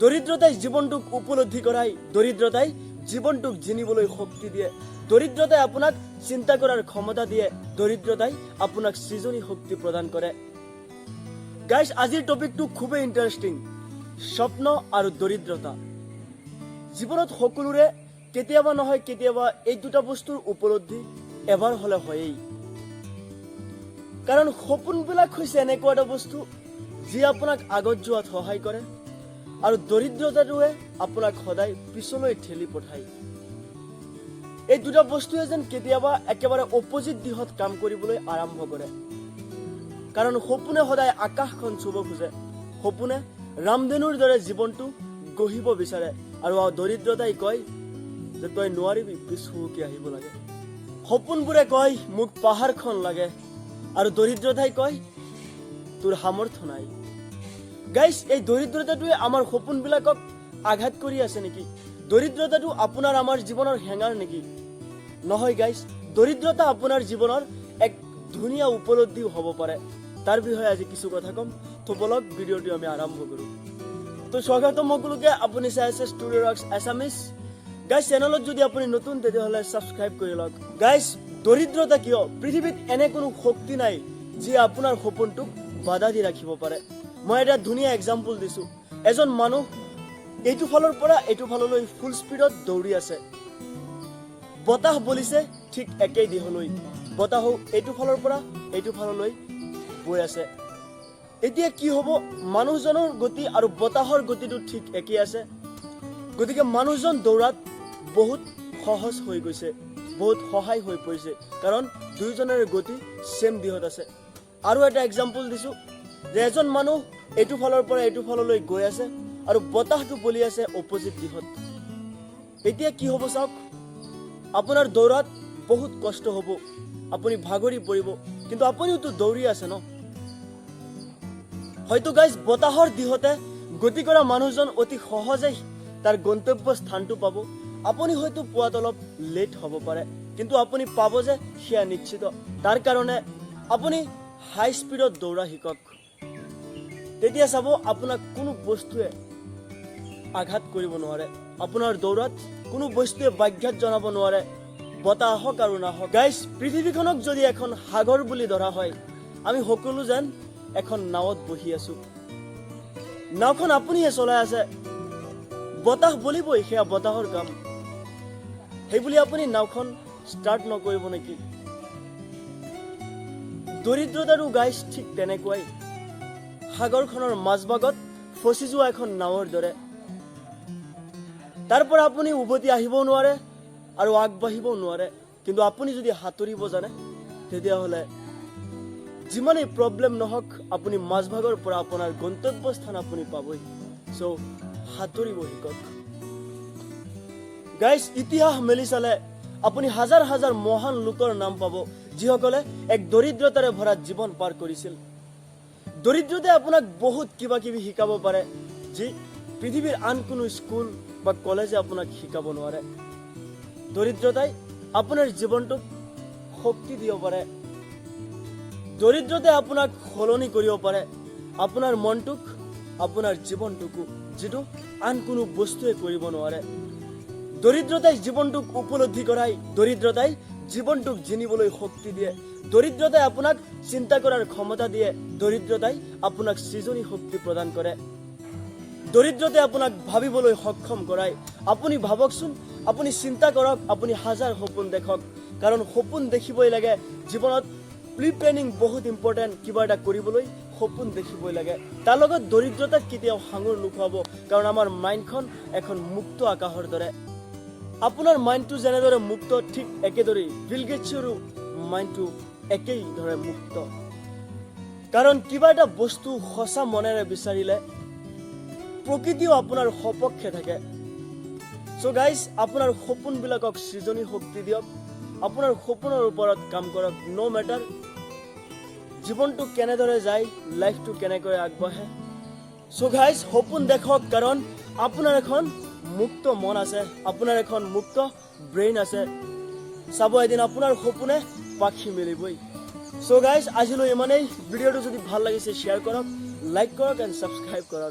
দৰিদ্ৰতাই জীৱনটোক উপলব্ধি কৰাই। দৰিদ্ৰতাই জীৱনটোক জিনিবলৈ শক্তি দিয়ে। দৰিদ্ৰতাই আপোনাক চিন্তা কৰাৰ ক্ষমতা দিয়ে। দৰিদ্ৰতাই আপোনাক সৃজনী শক্তি প্ৰদান কৰে। গাইজ, আজিৰ টপিকটো খুবেই ইণ্টাৰেষ্টিং, স্বপ্ন আৰু দৰিদ্ৰতা। জীৱনত সকলোৰে কেতিয়াবা নহয় কেতিয়াবা এই দুটা বস্তুৰ উপলব্ধি এবাৰ হ'লে হয়েই। কাৰণ সপোনবিলাক হৈছে এনেকুৱা এটা বস্তু যি আপোনাক আগত যোৱাত সহায় কৰে আৰু দৰিদ্ৰতাটোৱে আপোনাক সদায় পিছলৈ ঠেলি পঠায়। এই দুটা বস্তুৱে যেন কেতিয়াবা একেবাৰে অপজিট দিশত কাম কৰিবলৈ আৰম্ভ কৰে। কাৰণ সপোনে সদায় আকাশখন চুব খোজে, সপোনে ৰামধেনুৰ দৰে জীৱনটো গঢ়িব বিচাৰে আৰু দৰিদ্ৰতাই কয় যে তই নোৱাৰিবি, পিছ হুহুকি আহিব লাগে। সপোনবোৰে কয়, মোক পাহাৰখন লাগে, আৰু দৰিদ্ৰতাই কয়, তোৰ সামৰ্থ্য নাই। গাইছ, এই দৰিদ্ৰতাটোৱে আমাৰ সপোনবিলাকক আঘাত কৰি আছে নেকি? দৰিদ্ৰতাটো আপোনাৰ আমাৰ জীৱনৰ হেঙাৰ নেকি? নহয় গাইছ, দৰিদ্ৰতা আপোনাৰ জীৱনৰ এক ধুনীয়া উপলব্ধিও হ'ব পাৰে। তাৰ বিষয়ে আজি কিছু কথা ক'ম। তো বলক, ভিডিঅ'টো আমি আৰম্ভ কৰোঁ। তো স্বাগতম সকলোকে, আপুনি চাই আছে ষ্টুডিঅ' ৰক্স এছামিছ। গাইছ, চেনেলত যদি আপুনি নতুন, তেতিয়াহ'লে ছাবস্ক্ৰাইব কৰি লওক। গাইছ, দৰিদ্ৰতা কিয়? পৃথিৱীত এনে কোনো শক্তি নাই যিয়ে আপোনাৰ সপোনটোক বাধা দি ৰাখিব পাৰে। মই এটা ধুনীয়া এক্সাম্পল দিছোঁ। এজন মানুহ এইটো ফালৰ পৰা এইটো ফাললৈ ফুল স্পীডত দৌৰি আছে। বতাহ বলিছে ঠিক একেই দিশলৈ। বতাহো এইটো ফালৰ পৰা এইটো ফাললৈ বৈ আছে। এতিয়া কি হ'ব? মানুহজনৰ গতি আৰু বতাহৰ গতিটো ঠিক একেই আছে। গতিকে মানুহজন দৌৰাত বহুত সহজ হৈ গৈছে, বহুত সহায় হৈ পৰিছে, কাৰণ দুয়োজনৰে গতি ছেম দিশত আছে। আৰু এটা এক্সাম্পল দিছোঁ যে এজন মানুহ এইটো ফালৰ পৰা এইটো ফাললৈ গৈ আছে আৰু বতাহটো বলি আছে অপজিট দিশত। এতিয়া কি হ'ব চাওক। আপোনাৰ দৌৰাত বহুত কষ্ট হ'ব, আপুনি ভাগৰি পৰিব, কিন্তু আপুনিওতো দৌৰি আছে ন? হয়তো গাইজ, বতাহৰ দিশতে গতি কৰা মানুহজন অতি সহজে তাৰ গন্তব্য স্থানটো পাব। আপুনি হয়তো পোৱাত অলপ লেট হ'ব পাৰে, কিন্তু আপুনি পাব যে সেয়া নিশ্চিত। তাৰ কাৰণে আপুনি হাই স্পীডত দৌৰা শিকক। তেতিয়া চাব, আপোনাক কোনো বস্তুৱে আঘাত কৰিব নোৱাৰে। আপোনাৰ দৌৰাত কোনো বস্তুৱে ব্যাঘাত জনাব নোৱাৰে, বতাহ আহক আৰু নাহক। গাইজ, পৃথিৱীখনক যদি এখন সাগৰ বুলি ধৰা হয়, আমি সকলো যেন এখন নাৱত বহি আছো। নাওখন আপুনিহে চলাই আছে। বতাহ বলিবই, সেয়া বতাহৰ কাম। সেইবুলি আপুনি নাওখন ষ্টাৰ্ট নকৰিব নেকি? দৰিদ্ৰতাৰো গাইজ ঠিক তেনেকুৱাই, সাগৰখনৰ মাজভাগত ফচি যোৱা এখন নাৱৰ দৰে। তাৰ পৰা আপুনি উভতি আহিবও নোৱাৰে আৰু আগবাঢ়িবও নোৱাৰে। কিন্তু আপুনি যদি সাঁতুৰিব জানে, তেতিয়াহ'লে যিমানেই প্ৰব্লেম নহওক, আপুনি মাজভাগৰ পৰা আপোনাৰ গন্তব্য স্থান আপুনি পাবই। চ' সাঁতুৰিব শিকক। গাইজ, ইতিহাস মেলি চালে আপুনি হাজাৰ হাজাৰ মহান লোকৰ নাম পাব, যিসকলে এক দৰিদ্ৰতাৰে ভৰা জীৱন পাৰ কৰিছিল। দৰিদ্ৰতাই আপোনাক বহুত কিবা কিবি শিকাব পাৰে, যি পৃথিৱীৰ আন কোনো স্কুল বা কলেজে আপোনাক শিকাব নোৱাৰে। দৰিদ্ৰতাই আপোনাৰ জীৱনটোক শক্তি দিব পাৰে। দৰিদ্ৰতাই আপোনাক সলনি কৰিব পাৰে, আপোনাৰ মনটোক, আপোনাৰ জীৱনটোকো, যিটো আন কোনো বস্তুৱে কৰিব নোৱাৰে। দৰিদ্ৰতাই জীৱনটোক উপলব্ধি কৰাই। দৰিদ্ৰতাই জীৱনটোক জিনিবলৈ শক্তি দিয়ে। দৰিদ্ৰতাই আপোনাক চিন্তা কৰাৰ ক্ষমতা দিয়ে। দৰিদ্ৰতাই আপোনাক সৃজনী শক্তি প্ৰদান কৰে। দৰিদ্ৰতাই আপোনাক ভাবিবলৈ সক্ষম কৰায়। আপুনি ভাবকচোন, আপুনি চিন্তা কৰক, আপুনি হাজাৰ সপোন দেখক, কাৰণ সপোন দেখিবই লাগে জীৱনত। প্ৰি প্লেনিং বহুত ইম্পৰ্টেণ্ট। কিবা এটা কৰিবলৈ সপোন দেখিবই লাগে। তাৰ লগত দৰিদ্ৰতাক কেতিয়াও সাঙুৰ নোখোৱাব, কাৰণ আমাৰ মাইণ্ডখন এখন মুক্ত আকাশৰ দৰে। আপোনাৰ মাইণ্ডটো যেনেদৰে মুক্ত, ঠিক একেদৰেই বিল গেটছৰো মাইণ্ডটো একেই দৰে মুক্ত। কাৰণ কিবা এটা বস্তু সঁচা মনেৰে বিচাৰিলে প্ৰকৃতিও আপোনাৰ সপক্ষে থাকে। চ' গাইজ, আপোনাৰ সপোনবিলাকক সৃজনী শক্তি দিয়ক। আপোনাৰ সপোনৰ ওপৰত কাম কৰক, ন' মেটাৰ জীৱনটো কেনেদৰে যায়, লাইফটো কেনেকৈ আগবাঢ়ে। চ' গাইজ, সপোন দেখক, কাৰণ আপোনাৰ এখন মুক্ত মন আছে, আপোনাৰ এখন মুক্ত ব্ৰেইন আছে। চাব, এদিন আপোনাৰ সপোনে পাখি মেলিবই। চ' গাইজ, আজিলৈ ইমানেই। ভিডিঅ'টো যদি ভাল লাগিছে, শ্বেয়াৰ কৰক, লাইক কৰক এণ্ড ছাবস্ক্ৰাইব কৰক।